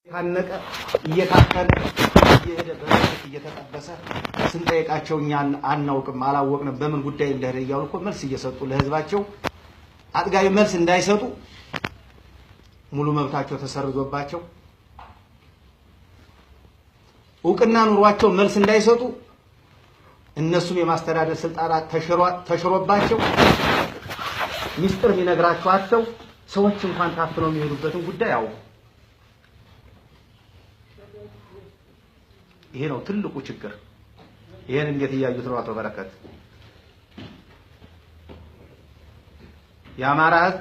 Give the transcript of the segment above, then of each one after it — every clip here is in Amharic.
ታነቀ እየታፈነ እየሄደ በመሬት እየተጠበሰ ስንጠይቃቸው እኛ አናውቅም አላወቅንም በምን ጉዳይ እንደሄደ እያሉ እኮ መልስ እየሰጡ ለህዝባቸው አጥጋቢ መልስ እንዳይሰጡ ሙሉ መብታቸው ተሰርዞባቸው እውቅና ኑሯቸው መልስ እንዳይሰጡ እነሱም የማስተዳደር ስልጣናት ተሽሮባቸው ሚስጥር የሚነግራቸው አጥተው ሰዎች እንኳን ታፍነው የሚሄዱበትን ጉዳይ አውቁ። ይሄ ነው ትልቁ ችግር። ይሄን እንዴት እያዩት ነው አቶ በረከት? የአማራ ህዝብ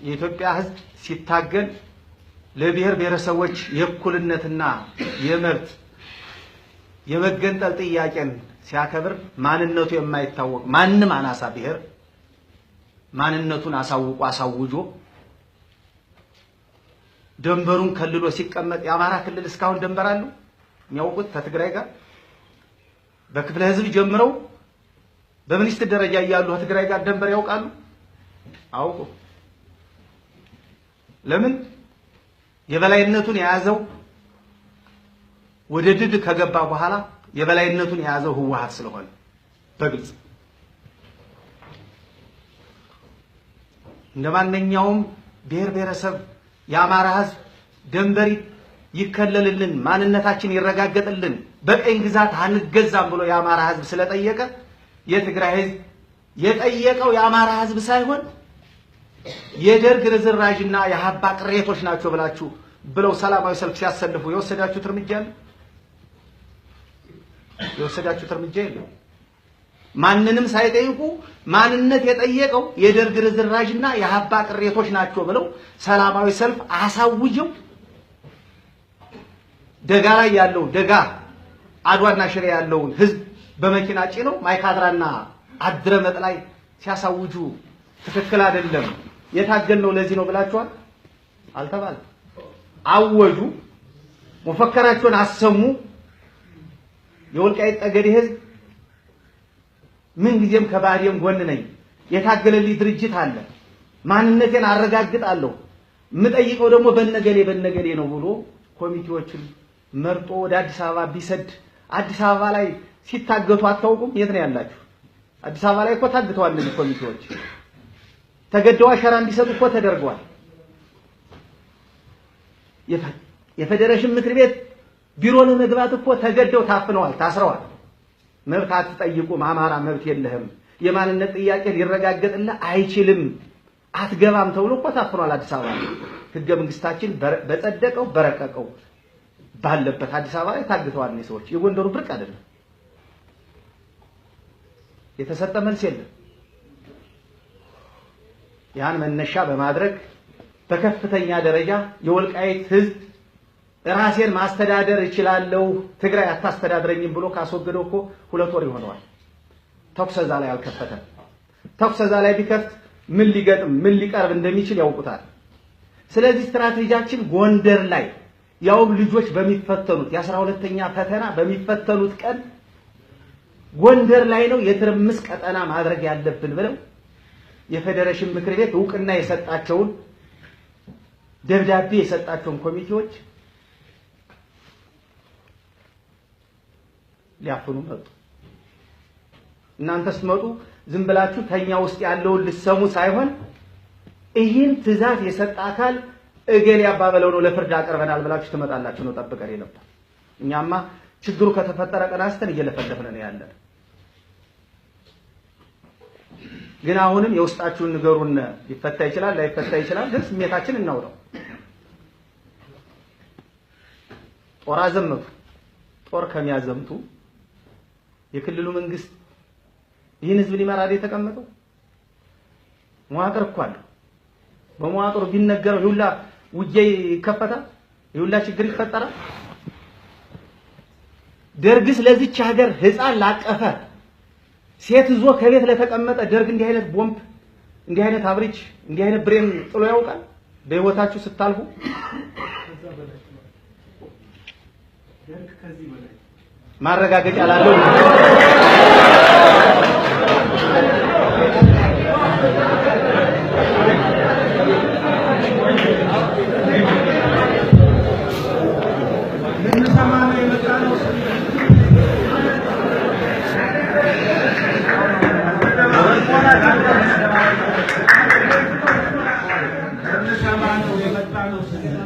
የኢትዮጵያ ህዝብ ሲታገል ለብሔር ብሔረሰቦች የእኩልነትና የመብት የመገንጠል ጥያቄን ሲያከብር ማንነቱ የማይታወቅ ማንም አናሳ ብሔር ማንነቱን አሳውቆ አሳውጆ ደንበሩን ከልሎ ሲቀመጥ የአማራ ክልል እስካሁን ደንበር አለው? የሚያውቁት ከትግራይ ጋር በክፍለ ህዝብ ጀምረው በሚኒስትር ደረጃ እያሉ ከትግራይ ጋር ደንበር ያውቃሉ? አውቁ። ለምን? የበላይነቱን የያዘው ወደ ድል ከገባ በኋላ የበላይነቱን የያዘው ህወሓት ስለሆነ በግልጽ እንደማንኛውም ብሔር ብሔረሰብ የአማራ ህዝብ ደንበር ይከለልልን፣ ማንነታችን ይረጋገጥልን፣ በቀኝ ግዛት አንገዛም ብሎ የአማራ ህዝብ ስለጠየቀ የትግራይ ህዝብ የጠየቀው የአማራ ህዝብ ሳይሆን የደርግ ርዝራዥና የሀባ ቅሬቶች ናቸው ብላችሁ ብለው ሰላማዊ ሰልፍ ሲያሰልፉ የወሰዳችሁት እርምጃ አለ? የወሰዳችሁት እርምጃ የለም። ማንንም ሳይጠይቁ ማንነት የጠየቀው የደርግ ርዝራዥና የሀባ ቅሬቶች ናቸው ብለው ሰላማዊ ሰልፍ አሳውጀው ደጋ ላይ ያለው ደጋ አድዋና ሽሬ ያለውን ህዝብ በመኪና ጭነው ማይካድራና አድረመጥ ላይ ሲያሳውጁ ትክክል አይደለም፣ የታገልነው ለዚህ ነው ብላችኋል? አልተባለም። አወጁ፣ መፈከራቸውን አሰሙ። የወልቃይት ጠገዴ ህዝብ ምን ጊዜም ከባዴን ጎን ነኝ፣ የታገለልኝ ድርጅት አለ፣ ማንነቴን አረጋግጣለሁ፣ የምጠይቀው ደግሞ በነገሌ በነገሌ ነው ብሎ ኮሚቴዎችን መርጦ ወደ አዲስ አበባ ቢሰድ አዲስ አበባ ላይ ሲታገቱ አታውቁም? የት ነው ያላችሁ? አዲስ አበባ ላይ እኮ ታግተዋል። እነዚህ ኮሚቴዎች ተገደው አሻራ እንዲሰጡ እኮ ተደርገዋል። የፌዴሬሽን ምክር ቤት ቢሮ ለመግባት እኮ ተገደው ታፍነዋል፣ ታስረዋል። መብት አትጠይቁም፣ አማራ መብት የለህም፣ የማንነት ጥያቄ ሊረጋገጥልህ አይችልም፣ አትገባም ተብሎ እኮ ታፍኗል። አዲስ አበባ ላይ ህገ መንግስታችን በጸደቀው በረቀቀው ባለበት አዲስ አበባ ላይ ታግተዋል እነዚህ ሰዎች። የጎንደሩ ብርቅ አይደለም። የተሰጠ መልስ የለም። ያን መነሻ በማድረግ በከፍተኛ ደረጃ የወልቃይት ህዝብ ራሴን ማስተዳደር እችላለሁ፣ ትግራይ አታስተዳድረኝም ብሎ ካስወገደው እኮ 2 ወር ይሆነዋል። ተኩስ እዛ ላይ አልከፈተም። ተኩስ እዛ ላይ ቢከፍት ምን ሊገጥም ምን ሊቀርብ እንደሚችል ያውቁታል። ስለዚህ ስትራቴጂያችን ጎንደር ላይ ያውም ልጆች በሚፈተኑት የ12ኛ ፈተና በሚፈተኑት ቀን ጎንደር ላይ ነው የትርምስ ቀጠና ማድረግ ያለብን ብለው የፌዴሬሽን ምክር ቤት እውቅና የሰጣቸውን ደብዳቤ የሰጣቸውን ኮሚቴዎች ሊያፍኑ መጡ። እናንተ ስትመጡ ዝም ብላችሁ ተኛ ውስጥ ያለውን ልትሰሙ ሳይሆን ይህን ትዕዛዝ የሰጠ አካል እገሌ አባበለው ነው ለፍርድ አቅርበናል ብላችሁ ትመጣላችሁ ነው ጠብቀን የነበር። እኛማ ችግሩ ከተፈጠረ ቀን አንስተን እየለፈለፍን ነው ያለን። ግን አሁንም የውስጣችሁን ንገሩን። ሊፈታ ይችላል ላይፈታ ይችላል፣ ግን ስሜታችን እናውራው። ጦር አዘመቱ። ጦር ከሚያዘምቱ የክልሉ መንግስት ይህን ህዝብ ሊመራ አይደል የተቀመጠው? መዋቅር እኮ አለው። በመዋቅሩ ቢነገረው ይሁላ ውጊያ ይከፈታል፣ ይሁላ ችግር ይፈጠራል። ደርግስ ለዚች ሀገር ህፃን ላቀፈ ሴት ይዞ ከቤት ለተቀመጠ ደርግ እንዲህ አይነት ቦምብ፣ እንዲህ አይነት አብሪች፣ እንዲህ አይነት ብሬን ጥሎ ያውቃል? በህይወታችሁ ስታልፉ ማረጋገጫ ላለው እየሰራ ነው ስንል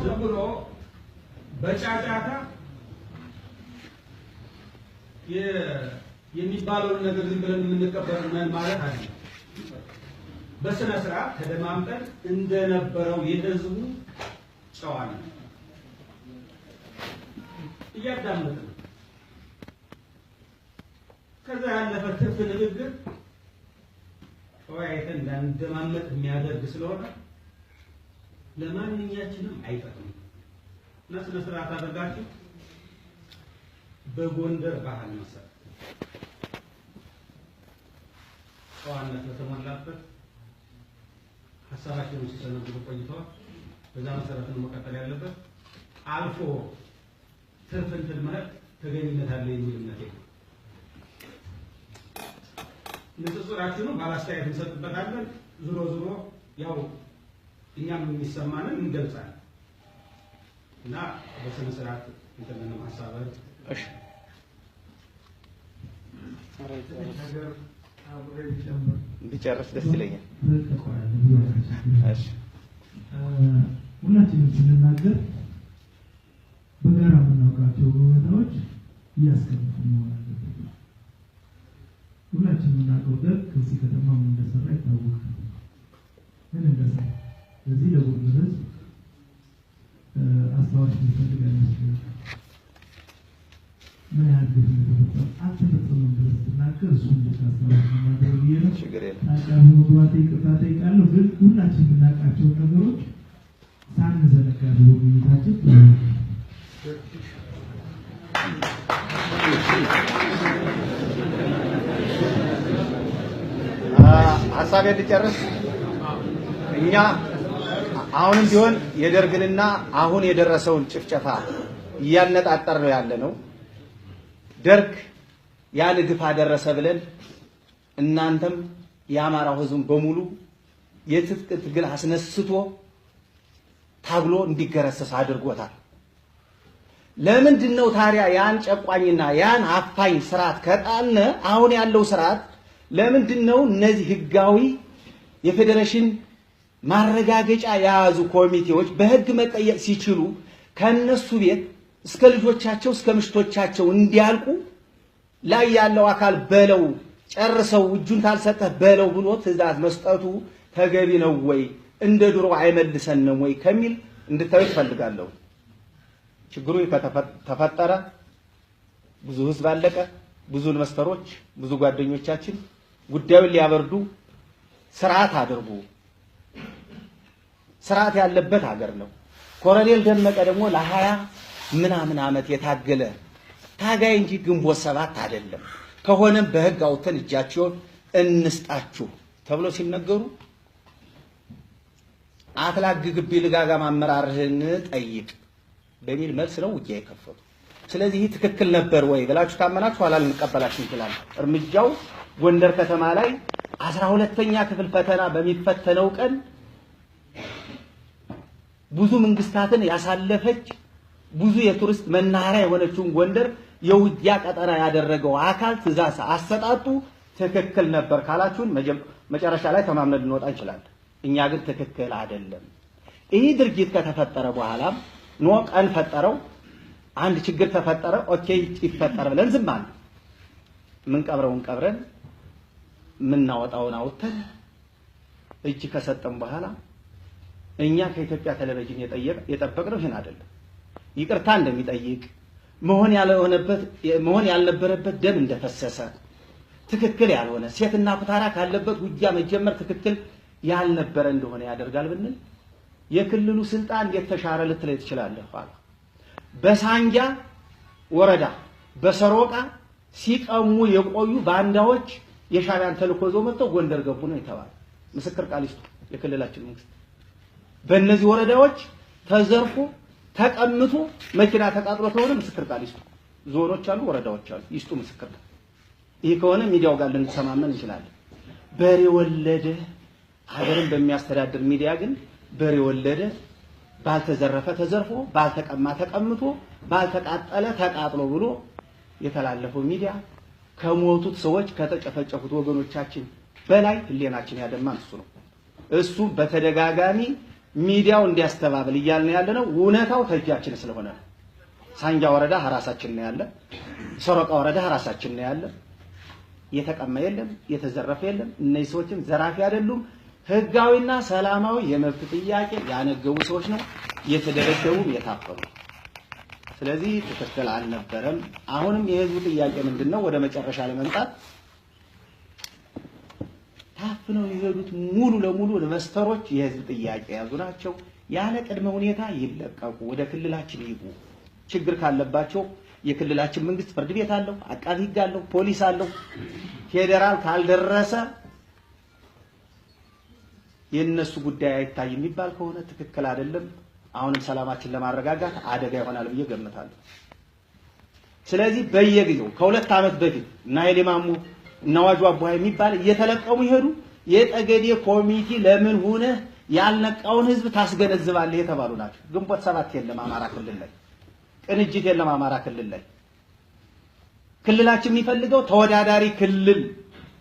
ዝም ብሎ በጫጫታ የሚባለውን ነገር ዝም ብለን የምንቀበል ማለት አይደለም። በስነ ስርዓት ተደማምጠን እንደነበረው የህዝቡ ጨዋነት እያዳመጥን ከዛ ያለፈ ትርፍ ንግግር ተወያይተን እንዳንደማመጥ የሚያደርግ ስለሆነ ለማንኛችንም አይጠቅምም። እና ስነ ስርዓት አድርጋችሁ በጎንደር ባህል መሰረት ጨዋነት በተሞላበት ሀሳባቸውን ሲሰነዝሩ ቆይተዋል። በዛ መሰረት ነው መቀጠል ያለበት። አልፎ ትርፍ እንትን ማለት ተገቢነት አለ የሚል እምነት የለም። ንጽጽራችንም ባላስተያየት እንሰጥበታለን። ዞሮ ዞሮ ያው እኛም የሚሰማንን እንገልጻለን እና በስነ ስርዓት እንትንንም ሀሳብን እሺ ቢጨርስ ደስ ይለኛል። እሺ ሁላችንም ስንናገር በጋራ የምናውቃቸው እውነታዎች እያስቀምጡ መሆን አለበት። ሁላችንም የምናውቀው ደርግ ከዚህ ከተማ ምን እንደሰራ ይታወቃል። ምን እንደሰራ ለዚህ ለጎንደር ሕዝብ አስታዋሽ የሚፈልግ አይመስለኝም። ምን ያህል ግፍ እንደተፈጸመ አልተፈጸመም ብለህ ስትናገር እሱን ብቻ አስታዋሽ ማድረግ ብዬ ነው። ችግር የለም። ጣልቃ በመግባቴ ይቅርታ እጠይቃለሁ። ግን ሁላችን የምናውቃቸውን ነገሮች ሳንዘነጋ በውይይታችን ጥሩ ነው። ሀሳቤን ልጨርስ። እኛ አሁንም ቢሆን የደርግንና አሁን የደረሰውን ጭፍጨፋ እያነጣጠር ነው ያለ ነው። ደርግ ያን ግፍ አደረሰ ብለን እናንተም የአማራው ሕዝብ በሙሉ የትጥቅ ትግል አስነስቶ ታግሎ እንዲገረሰስ አድርጎታል። ለምንድን ነው ታዲያ ያን ጨቋኝና ያን አፋኝ ስርዓት ከጣልነ አሁን ያለው ስርዓት ለምንድን ነው እነዚህ ህጋዊ የፌዴሬሽን ማረጋገጫ የያዙ ኮሚቴዎች በህግ መጠየቅ ሲችሉ ከነሱ ቤት እስከ ልጆቻቸው እስከ ምሽቶቻቸው እንዲያልቁ ላይ ያለው አካል በለው ጨርሰው እጁን ታልሰጠህ በለው ብሎ ትዕዛዝ መስጠቱ ተገቢ ነው ወይ? እንደ ድሮ አይመልሰንም ወይ ከሚል እንድታዩ እፈልጋለሁ። ችግሩ ተፈጠረ፣ ብዙ ህዝብ አለቀ፣ ብዙ ኢንቨስተሮች፣ ብዙ ጓደኞቻችን ጉዳዩን ሊያበርዱ ስርዓት አድርጉ። ስርዓት ያለበት ሀገር ነው። ኮሎኔል ደመቀ ደግሞ ለ20 ምናምን ዓመት የታገለ ታጋይ እንጂ ግንቦት ሰባት አይደለም። ከሆነም በህግ አውጥተን እጃቸውን እንስጣችሁ ተብሎ ሲነገሩ አትላግግብኝ ልጋጋም አመራርህን ጠይቅ በሚል መልስ ነው ውጊያ የከፈቱ። ስለዚህ ይህ ትክክል ነበር ወይ ብላችሁ ካመናችሁ ኋላ ልንቀበላችሁ እንችላለን። እርምጃው ጎንደር ከተማ ላይ 12ኛ ክፍል ፈተና በሚፈተነው ቀን ብዙ መንግስታትን ያሳለፈች ብዙ የቱሪስት መናኸሪያ የሆነችውን ጎንደር የውጊያ ቀጠና ያደረገው አካል ትዕዛዝ አሰጣጡ ትክክል ነበር ካላችሁን መጨረሻ ላይ ተማምነን ልንወጣ እንችላለን። እኛ ግን ትክክል አይደለም። ይህ ድርጊት ከተፈጠረ በኋላም ኖ ቀን ፈጠረው አንድ ችግር ተፈጠረ፣ okay ይፈጠር ብለን ዝም አልን። ምንቀብረውን ቀብረን ምናወጣውን አውጥተን እጅ ከሰጠን በኋላ እኛ ከኢትዮጵያ ቴሌቪዥን የጠበቅነው ይህን አይደለም። ይቅርታ እንደሚጠይቅ መሆን ያልነበረበት ደም እንደፈሰሰ ትክክል ያልሆነ ሴትና ኩታራ ካለበት ውጊያ መጀመር ትክክል ያልነበረ እንደሆነ ያደርጋል ብንል የክልሉ ስልጣን እንዴት ተሻረ ልትለይ ትችላለህ። ኋላ በሳንጃ ወረዳ በሰሮቃ ሲቀሙ የቆዩ ባንዳዎች የሻዕቢያን ተልዕኮ ይዘው መጥተው ጎንደር ገቡ ነው የተባለው። ምስክር ቃል ይስጡ የክልላችን መንግስት። በእነዚህ ወረዳዎች ተዘርፎ ተቀምቶ መኪና ተቃጥሎ ከሆነ ምስክር ቃል ይስጡ። ዞኖች አሉ፣ ወረዳዎች አሉ፣ ይስጡ ምስክር ቃል። ይህ ከሆነ ሚዲያው ጋር ልንሰማመን እንችላለን። በሬ ወለደ ሀገርን በሚያስተዳድር ሚዲያ ግን በሬ ወለደ ባልተዘረፈ ተዘርፎ ባልተቀማ ተቀምቶ ባልተቃጠለ ተቃጥሎ ብሎ የተላለፈው ሚዲያ ከሞቱት ሰዎች ከተጨፈጨፉት ወገኖቻችን በላይ ህሊናችን ያደማን እሱ ነው። እሱ በተደጋጋሚ ሚዲያው እንዲያስተባብል እያልን ያለ ነው። እውነታው ተጃችን ስለሆነ ነው። ሳንጃ ወረዳ ራሳችን ነው ያለ፣ ሰሮቃ ወረዳ ራሳችን ነው ያለ። የተቀማ የለም፣ የተዘረፈ የለም። እነዚህ ሰዎችም ዘራፊ አይደሉም። ህጋዊና ሰላማዊ የመብት ጥያቄ ያነገቡ ሰዎች ነው የተደበደቡም የታፈኑ። ስለዚህ ትክክል አልነበረም። አሁንም የህዝቡ ጥያቄ ምንድነው? ወደ መጨረሻ ለመምጣት ታፍነው የሄዱት ሙሉ ለሙሉ ኢንቨስተሮች የህዝብ ጥያቄ የያዙ ናቸው። ያለ ቅድመ ሁኔታ ይለቀቁ፣ ወደ ክልላችን ይግቡ። ችግር ካለባቸው የክልላችን መንግስት ፍርድ ቤት አለው፣ አቃቢ ህግ አለው፣ ፖሊስ አለው። ፌዴራል ካልደረሰ የእነሱ ጉዳይ አይታይ የሚባል ከሆነ ትክክል አይደለም። አሁንም ሰላማችን ለማረጋጋት አደጋ ይሆናል ብዬ ገምታለሁ። ስለዚህ በየጊዜው ከሁለት ዓመት በፊት እና ኃይሌ ማሞ እና ዋጁ አቡሃ የሚባል እየተለቀሙ ይሄዱ የጠገዴ ኮሚቴ ለምን ሆነ ያልነቃውን ህዝብ ታስገነዝባለህ የተባሉ ናቸው። ግንቦት ሰባት የለም አማራ ክልል ላይ፣ ቅንጅት የለም አማራ ክልል ላይ። ክልላችን የሚፈልገው ተወዳዳሪ ክልል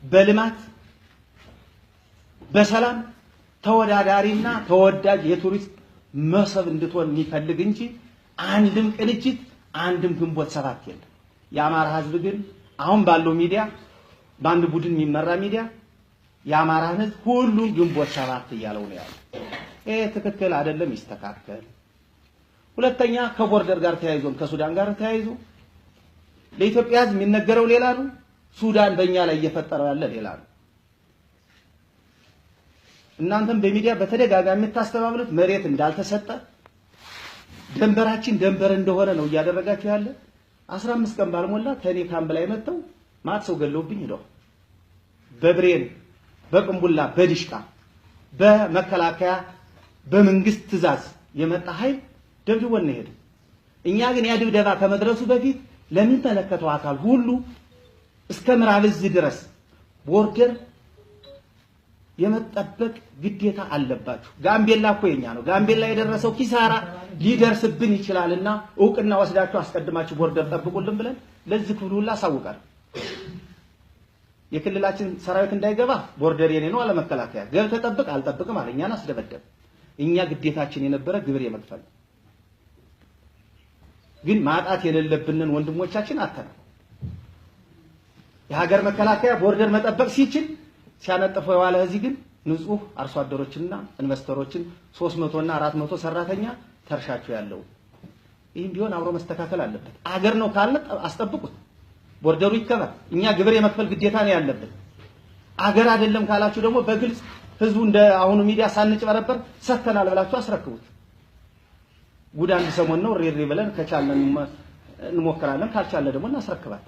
በልማት በሰላም ተወዳዳሪና ተወዳጅ የቱሪስት መስህብ እንድትሆን የሚፈልግ እንጂ አንድም ቅንጅት አንድም ግንቦት ሰባት የለም። የአማራ ህዝብ ግን አሁን ባለው ሚዲያ በአንድ ቡድን የሚመራ ሚዲያ የአማራን ህዝብ ሁሉም ግንቦት ሰባት እያለው ነው ያለው። ይሄ ትክክል አይደለም፣ ይስተካከል። ሁለተኛ ከ border ጋር ተያይዞም ከሱዳን ጋር ተያይዞ ለኢትዮጵያ ህዝብ የሚነገረው ሌላ ነው፣ ሱዳን በእኛ ላይ እየፈጠረው ያለ ሌላ ነው። እናንተም በሚዲያ በተደጋጋሚ የምታስተባብሉት መሬት እንዳልተሰጠ ደንበራችን ደንበር እንደሆነ ነው እያደረጋችሁ ያለ። 15 ቀን ባልሞላ ተኔ ካምፕ ላይ መጥተው ማት ሰው ገለውብኝ ሄደው በብሬን በቅንቡላ በዲሽቃ በመከላከያ በመንግስት ትዕዛዝ የመጣ ኃይል ደብድቦን ነው የሄደው። እኛ ግን ያ ድብደባ ከመድረሱ በፊት ለሚመለከተው አካል ሁሉ እስከ ምዕራብ እዝ ድረስ border የመጠበቅ ግዴታ አለባችሁ። ጋምቤላ እኮ የኛ ነው። ጋምቤላ የደረሰው ኪሳራ ሊደርስብን ይችላልና እውቅና ወስዳችሁ አስቀድማችሁ border ጠብቁልን ብለን ለዚህ ክፍል ሁሉ አሳውቃል። የክልላችን ሰራዊት እንዳይገባ border የኔ ነው አለ መከላከያ። ገብተህ ጠብቅ አልጠብቅም አለ። እኛን አስደበደብ። እኛ ግዴታችን የነበረ ግብር የመክፈል ግን ማጣት የሌለብንን ወንድሞቻችን አተናል። የሀገር መከላከያ border መጠበቅ ሲችል ሲያነጥፈው የዋለ እዚህ ግን ንጹህ አርሶ አደሮችና ኢንቨስተሮችን 300 እና 400 ሰራተኛ ተርሻቸው ያለው ይህም ቢሆን አብሮ መስተካከል አለበት። አገር ነው ካለ አስጠብቁት፣ border ኡ ይከበር። እኛ ግብር የመክፈል ግዴታ ነው ያለብን። አገር አይደለም ካላችሁ ደግሞ በግልጽ ህዝቡ እንደ አሁኑ ሚዲያ ሳንጭበረበር ሰጥተናል ብላችሁ አስረክቡት። ጉድ አንድ ሰሞን ነው ሬሬ ብለን ከቻልን እንሞክራለን፣ ካልቻለ ደግሞ እናስረክባለን።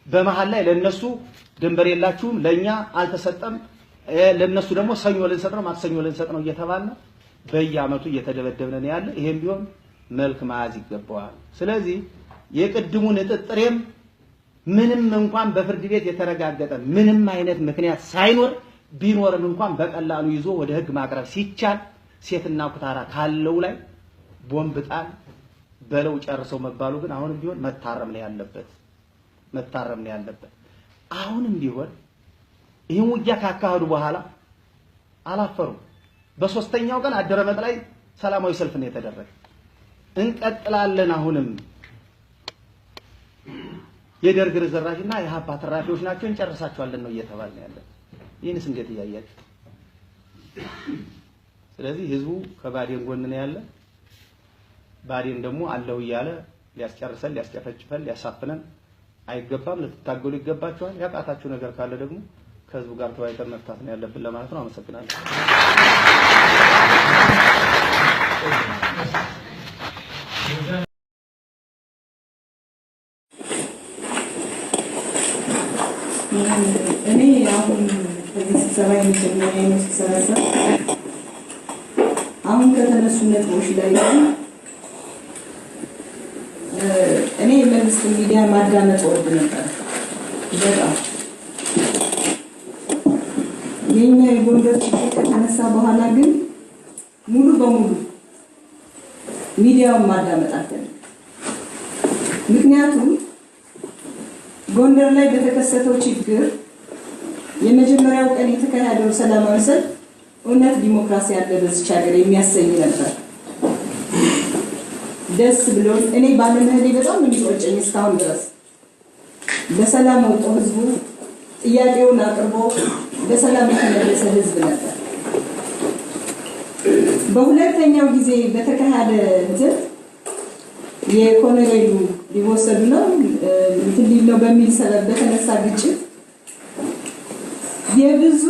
በመሃል ላይ ለነሱ ድንበር የላችሁም ለኛ አልተሰጠም፣ ለነሱ ደግሞ ሰኞ ልንሰጥ ነው ማክሰኞ ልንሰጥ ነው እየተባለ በየአመቱ እየተደበደብን ነው ያለ። ይሄም ቢሆን መልክ መያዝ ይገባዋል። ስለዚህ የቅድሙ ንጥጥሬም ምንም እንኳን በፍርድ ቤት የተረጋገጠ ምንም አይነት ምክንያት ሳይኖር ቢኖርም እንኳን በቀላሉ ይዞ ወደ ህግ ማቅረብ ሲቻል ሴትና ኩታራ ካለው ላይ ቦምብ ጣል በለው ጨርሰው መባሉ ግን አሁንም ቢሆን መታረም ነው ያለበት መታረም ነው ያለበት። አሁንም ቢሆን ይህን ውጊያ ካካሄዱ በኋላ አላፈሩም። በሶስተኛው ቀን አደረመጥ ላይ ሰላማዊ ሰልፍ ነው የተደረገ። እንቀጥላለን። አሁንም የደርግ ርዝራዥና የሀባ ትራፊዎች ናቸው እንጨርሳቸዋለን ነው እየተባለ ያለ። ይህንስ እንዴት እያያችሁ? ስለዚህ ህዝቡ ከባዴን ጎን ነው ያለ። ባዴን ደግሞ አለው እያለ ሊያስጨርሰን፣ ሊያስጨፈጭፈን፣ ሊያሳፍነን አይገባም። ልትታገሉ ይገባችኋል። ያቃታችሁ ነገር ካለ ደግሞ ከህዝቡ ጋር ተወያይተን መፍታት ነው ያለብን ለማለት ነው። አመሰግናለሁ። እኔ አሁን በዚህ ስብሰባ የመጀመሪያ ነው ስሰበሰብ አሁን ከተነሱ ነጥቦች ላይ እኔ የመንግስት ሚዲያ ማዳመጥ እወድ ነበር በጣም። የኛ የጎንደር ችግር ከተነሳ በኋላ ግን ሙሉ በሙሉ ሚዲያውን ማዳመጥ አልፈልግም። ምክንያቱም ጎንደር ላይ በተከሰተው ችግር የመጀመሪያው ቀን የተካሄደው ሰላማዊ ሰልፍ እውነት ዲሞክራሲ ያለ በዚች ሀገር የሚያሰኝ ነበር። ደስ ብሎን እኔ ባለመሄዴ በጣም የሚቆጨኝ እስካሁን ድረስ በሰላም ወጥቶ ህዝቡ ጥያቄውን አቅርቦ በሰላም የተመለሰ ህዝብ ነበር። በሁለተኛው ጊዜ በተካሄደ እንትን የኮሎኔሉ ሊወሰዱ ነው እንትን ሊል ነው በሚል ሰበብ በተነሳ ግጭት የብዙ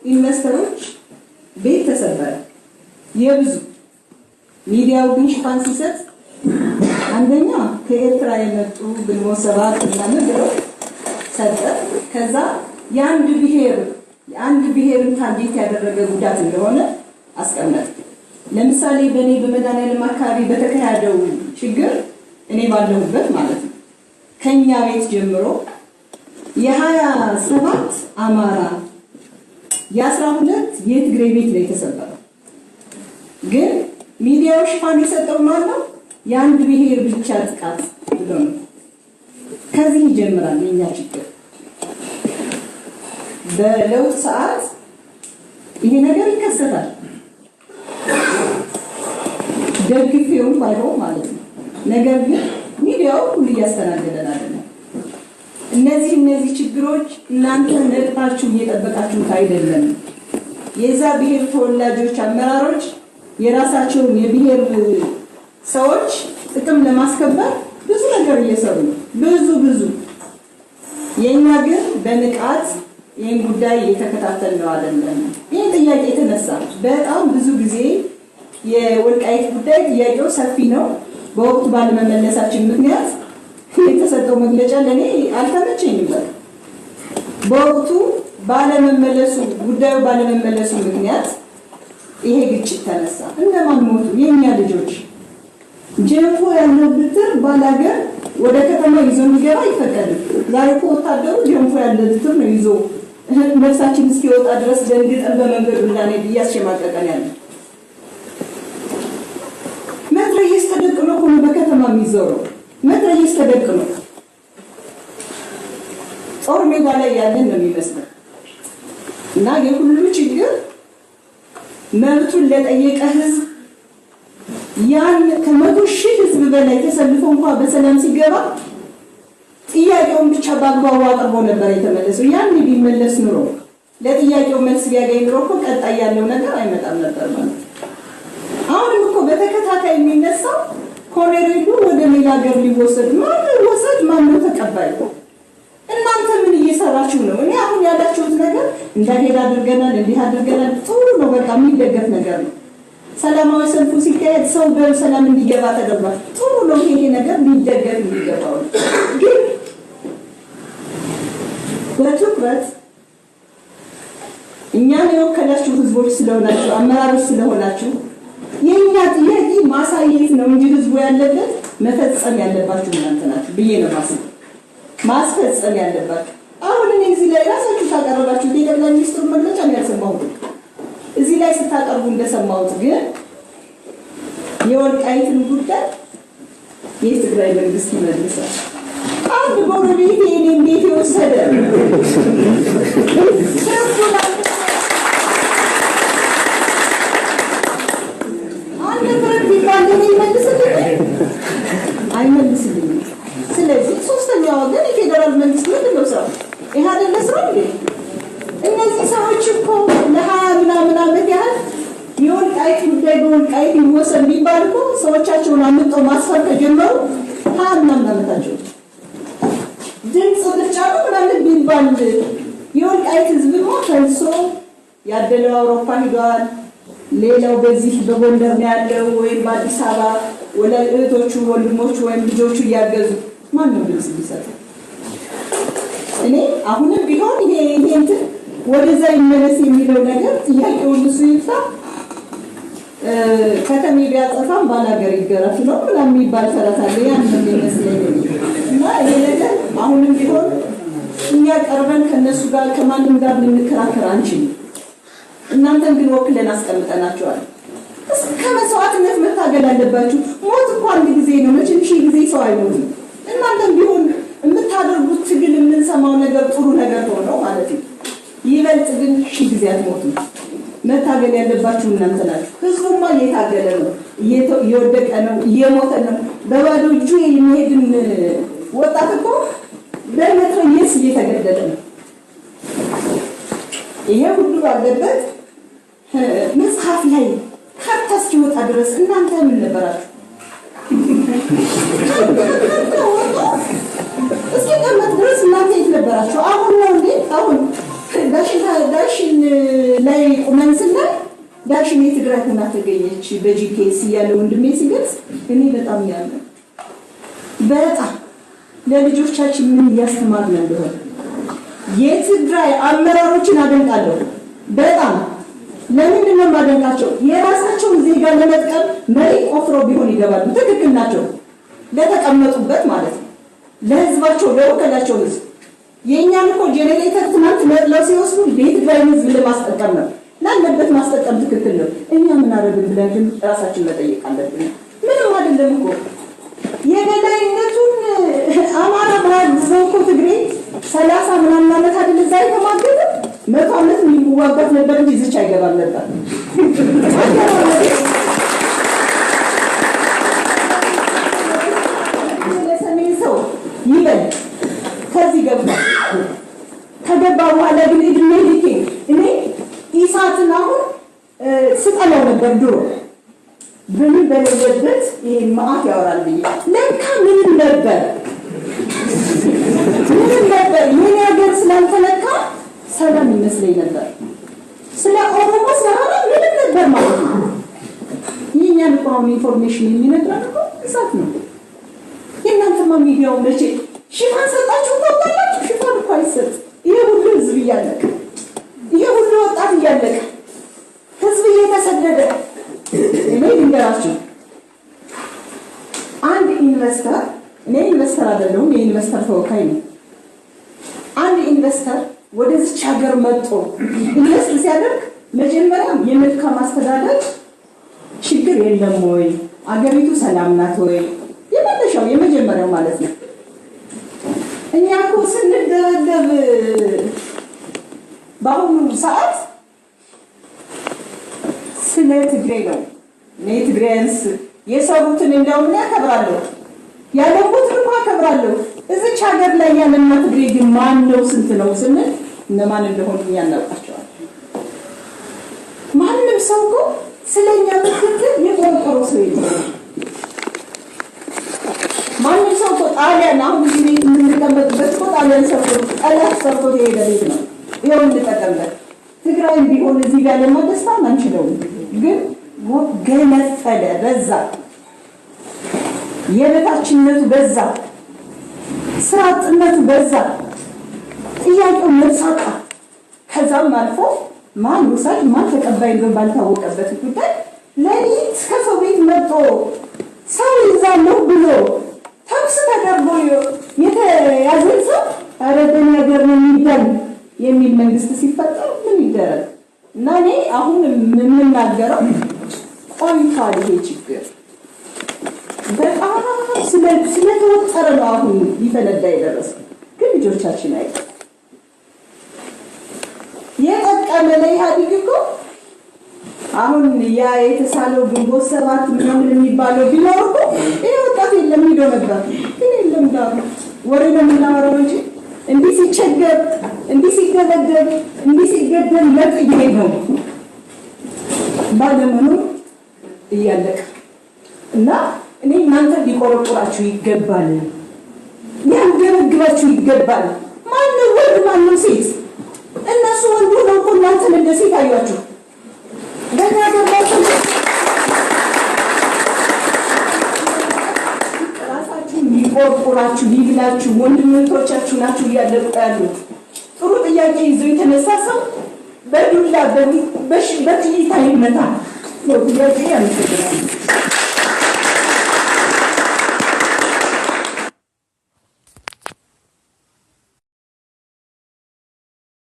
ኢንቨስተሮች ቤት ተሰበረ። የብዙ ሚዲያው ግን ሽፋን ሲሰጥ አንደኛ ከኤርትራ የመጡ ግንቦት ሰባት ምናምን ብሎ ሰጠ። ከዛ የአንድ ብሔርን target ያደረገ ጉዳት እንደሆነ አስቀመጠ። ለምሳሌ በኔ በመድኃኔዓለም አካባቢ በተካሄደው ችግር እኔ ባለሁበት ማለት ነው ከኛ ቤት ጀምሮ የ27 አማራ የ12 የትግሬ ቤት ላይ ተሰበረ። ግን ሚዲያው ሽፋን የሰጠው ማለት ነው የአንድ ብሔር ብቻ ጥቃት ብሎ ነው። ከዚህ ይጀምራል የኛ ችግር። በለውጥ ሰዓት ይሄ ነገር ይከሰታል። ደግፌውም ባይሆን ማለት ነው። ነገር ግን ሚዲያው ሁሉ እያስተናገደን አይደለም። እነዚህ ችግሮች እናንተ ነቅታችሁ እየጠበቃችሁት አይደለም። የዛ ብሔር ተወላጆች አመራሮች የራሳቸውን የብሔር ሰዎች ጥቅም ለማስከበር ብዙ ነገር እየሰሩ ነው። ብዙ የኛ ግን በንቃት ይሄን ጉዳይ እየተከታተልነው አይደለም። ይሄ ጥያቄ የተነሳ በጣም ብዙ ጊዜ የወልቃይት ጉዳይ ጥያቄው ሰፊ ነው። በወቅቱ ባለመመለሳችን ምክንያት የተሰጠው መግለጫ ለኔ አልተመቸኝም። በቃ በወቅቱ ባለመመለሱ ጉዳዩ ባለመመለሱ ምክንያት ይሄ ግጭት ተነሳ። እነማን ሞቱ? የኛ ልጆች። ጀንፎ ያለው ብትር ባላገር ወደ ከተማ ይዞ እንዲገባ አይፈቀድም። ዛሬ እኮ ወታደሩ ጀንፎ ያለ ብትር ነው ይዞ ነፍሳችን እስኪወጣ ድረስ ደንግጠን በመንገዱ እንዳንሄድ እያስሸማቀቀን ያለ። መትረየስ ተደቅኖ እኮ ነው በከተማ የሚዞረው። መትረየስ ተደቅኖ ጦር ሜዳ ላይ ያለን ነው የሚመስለው። እና የሁሉ ችግር መብቱን ለጠየቀ ህዝብ ያን ከ100 ሺህ ህዝብ በላይ ተሰልፎ እንኳን በሰላም ሲገባ ጥያቄውን ብቻ በአግባቡ አቅርቦ ነበር የተመለሰው። ያን ቢመለስ ኑሮ ለጥያቄው መልስ ቢያገኝ ኑሮ እኮ ቀጣይ ያለው ነገር አይመጣም ነበር ማለት ነው። አሁንም እኮ በተከታታይ የሚነሳው ኮሎኔሉ ወደ ሌላ ሀገር ሊወሰድ ማን ወሰድ ማን ነው ተቀባይ? እናንተ ምን እየሰራችሁ ነው? እኔ አሁን ያላችሁት ነገር እንዳሄድ አድርገናል እንዲህ አድርገናል ጥሩ ነው፣ በቃ የሚደገፍ ነገር ነው። ሰላማዊ ሰልፉ ሲካሄድ ሰው በሰላም እንዲገባ ተደርጓል። ጥሩ ነው፣ ይሄ ነገር ሊደገፍ የሚገባው ነው። ግን በትኩረት እኛን የወከላችሁ ህዝቦች ስለሆናችሁ አመራሮች ስለሆናችሁ የኛ ጥያቄ ማሳየት ነው እንጂ ህዝቡ ያለበት መፈጸም ያለባችሁ እናንተ ናችሁ ብዬ ነው ማስፈጸም ያለባችሁ። አሁን እኔ እዚህ ላይ ራሳችሁ ታቀርባችሁ የጠቅላይ ሚኒስትሩ መግለጫ ነው ያልሰማሁት። እዚህ ላይ ስታቀርቡ እንደሰማሁት ግን የወልቃይትን ጉዳይ የትግራይ መንግስት ይመልሳል። አንድ ጎረቤት የኔን ቤት የወሰደ አንድ ፍረድ ቢባል እኔ ይመልስልኝ አይመልስልኝም። ስለዚህ ሶስተኛው ወገን የፌደራል መንግስት ምንድን ነው ስራው? ይሄ አይደለ ስራው እንዴ? እነዚህ ሰዎች እኮ ለ20 ምናምን ዓመት ያህል የወልቃይት ጉዳይ በወልቃይት ይወሰን ቢባል እኮ ሰዎቻቸውን አምጠው ማስፈር ከጀመሩ 20 ምናምን ዓመታቸው። ድምፅ ብቻ ነው ምናምን ቢባል የወልቃይት ህዝብ እኮ ፈልሶ ያደለው አውሮፓ ሂዷል። ሌላው በዚህ በጎንደር ነው ያለው ወይም በአዲስ አበባ ወላጅ እህቶቹ ወንድሞቹ ወይም ልጆቹ እያገዙ ማን ነው ድምፅ የሚሰጠው? እኔ አሁንም ቢሆን ይሄ እንትን ወደዛ ይመለስ የሚለው ነገር ጥያቄውን እሱ ይፍታ። ከተሜ ቢያጠፋም ባላገር ይገረፍ ነው ምናምን የሚባል ተረት አለ። ያን ነው የሚመስለኝ። እና ይሄ ነገር አሁንም ቢሆን እኛ ቀርበን ከነሱ ጋር ከማንም ጋር ልንከራከር አንችልም። እናንተን ግን ወክለን አስቀምጠናቸዋል። እስከ መስዋዕትነት መታገል አለባችሁ። ሞት እንኳን አንድ ጊዜ ነው፣ መቼም ሺህ ጊዜ ሰው አይሞትም። እናንተም ቢሆን የምታደርጉት ትግል የምንሰማው ነገር ጥሩ ነገር ሆኖ ማለት ነው። ይበልጥ ግን ሺህ ጊዜ አትሞቱም። መታገል ያለባችሁ እናንተ ናችሁ። ህዝቡማ እየታገለ ነው፣ እየወደቀ ነው፣ እየሞተ ነው። በባዶ እጁ የሚሄድን ወጣት እኮ በመትረየስ እየተገደለ ነው። ይሄ ሁሉ ባለበት መጽሐፍ ላይ ካርታ እስኪወጣ ድረስ እናንተ ምን ነበራችሁ? እስኪቀመጥ ድረስ እናንተ የት ነበራችሁ? አሁን ነው እንዴ? አሁን ዳሽን ላይ ቁመን ስናይ ዳሽን የትግራይ ሆና ተገኘች በ GPS እያለ ወንድሜ ሲገልጽ እኔ በጣም ያለ በጣም ለልጆቻችን ምን እያስተማርን እንደሆነ የትግራይ አመራሮችን አደንቃለሁ በጣም። ለምንድን ነው የማደንቃቸው? የራሳቸውን ዜጋ ለመጥቀም መሬት ቆፍረው ቢሆን ይገባሉ። ትክክል ናቸው፣ ለተቀመጡበት ማለት ነው፣ ለህዝባቸው፣ ለወከላቸው ህዝብ። የእኛን እኮ ጄኔሬተር ትናንት ነጥለው ሲወስዱ የትግራይን ህዝብ ለማስጠቀም ነው፣ ላለበት ማስጠቀም ትክክል ነው። እኛ ምን አደረግን ብለን ግን ራሳችን መጠየቅ አለብን። ምንም አይደለም እኮ የበላይነቱን አማራ ባያግዘው እኮ ትግሬ 30 ምናምን ዓመት አይደል እዛ የተማገተ 100 ዓመት የሚዋጋት ነበር እንጂ እዚች አይገባም ነበር። ለሰሜን ሰው ይበል ከዚህ ገባ። ከገባ በኋላ ግን እድሜ ልኬ እኔ ኢሳትን አሁን ስጠላው ነበር ድሮ ምን በሌለበት ይሄ መዓት ያወራል ብዬ ለካ ምንም ነበር ምንም ነበር። የኔ ሀገር ስላልተነካ ሰላም ይመስለኝ ነበር። ስለ ኦሮሞ ስላወራ ምንም ነበር ማለት ነው። የእኛን እኮ አሁን information የሚነግረን እኮ ኢሳት ነው። የእናንተማ ሚዲያው መቼ ሽፋን ሰጣችሁ ታውቃላችሁ? ሽፋን እኮ አይሰጥ። ይሄ ሁሉ ህዝብ እያለቀ፣ ይሄ ሁሉ ወጣት እያለቀ፣ ህዝብ እየተሰደደ። እኔ ልንገራችሁ፣ አንድ investor፣ እኔ investor አይደለሁም፣ የ investor ተወካይ ነው። አንድ investor ወደዚች ሀገር መጥቶ invest ሲያደርግ መጀመሪያ የመልካም አስተዳደር ችግር የለም ወይ፣ አገሪቱ ሰላም ናት ወይ፣ የመነሻው የመጀመሪያው ማለት ነው። እኛ እኮ ስንደበደብ በአሁኑ ሰዓት ስለ ትግሬ ነው። እኔ ትግሬንስ የሰሩትን እንደውም እኔ አከብራለሁ፣ ያለሙትን እኮ አከብራለሁ። እዚች ሀገር ላይ ያለና ትግሬ ግን ማን ነው ስንት ነው ስንል እነማን እንደሆኑ እኛ እናውቃቸዋለን። ማንም ሰው እኮ ስለኛ ምክትል የቆረቆረው ሰው የለም። ማንም ሰው እኮ ጣሊያን አሁን እዚህ ቤት የምንቀመጥበት እኮ ጣሊያን ሰርቶ ጠላት ሰርቶ የሄደ ቤት ነው። ይኸው እንጠቀምበት። ትግራይ ቢሆን እዚህ ጋር ለማደስታም አንችለውም፣ ግን ገነፈለ፣ በዛ፣ የበታችነቱ በዛ፣ ስራ አጥነቱ በዛ፣ ጥያቄው መልስ አጣ። ከዛም አልፎ ማን ወሳጅ ማን ተቀባይ እንደሆነ ባልታወቀበት ጉዳይ ሌሊት ከሰው ቤት መጥቶ ሰው ይዛለሁ ብሎ ተኩስ ተደርጎ የተያዘን ሰው ኧረ በእኔ ሀገር ነው የሚባል የሚል መንግስት ሲፈጠር ምን ይደረግ? እና እኔ አሁን የምናገረው ቆይቷል። ይሄ ችግር በጣም ስለተወጠረ ነው አሁን ሊፈነዳ የደረሰው። ግን ልጆቻችን አይቀር የጠቀመ ለኢህአዴግ እኮ አሁን ያ የተሳለው ግንቦት 7 ምናምን የሚባለው ቢኖር እኮ ይሄ ወጣት የለም ሄዶ ነበር። ግን የለም ዳሩ ወሬ ነው የምናወራው እንጂ እንዲህ ሲቸገር፣ እንዲህ ሲደበደብ፣ እንዲህ ሲገደል ለጥ እየሄድ ነው ባለመኖር እያለቀ እና እኔ እናንተ ሊቆረቁራችሁ ይገባል፣ ሊያንገበግባችሁ ይገባል። ማነው ወንድ ማነው ሴት? እነሱ ወንዱ ነው እኮ እናንተን እንደ ሴት አያችሁ። በእኛ ሀገር ላይ ራሳችሁ ሊቆርቁራችሁ ሊብላችሁ ወንድሞቻችሁ ናችሁ እያለቁ ያሉት። ጥሩ ጥያቄ ይዞ የተነሳ ሰው በዱላ በጥይት አይመታ ነው ጥያቄ። አመሰግናለሁ።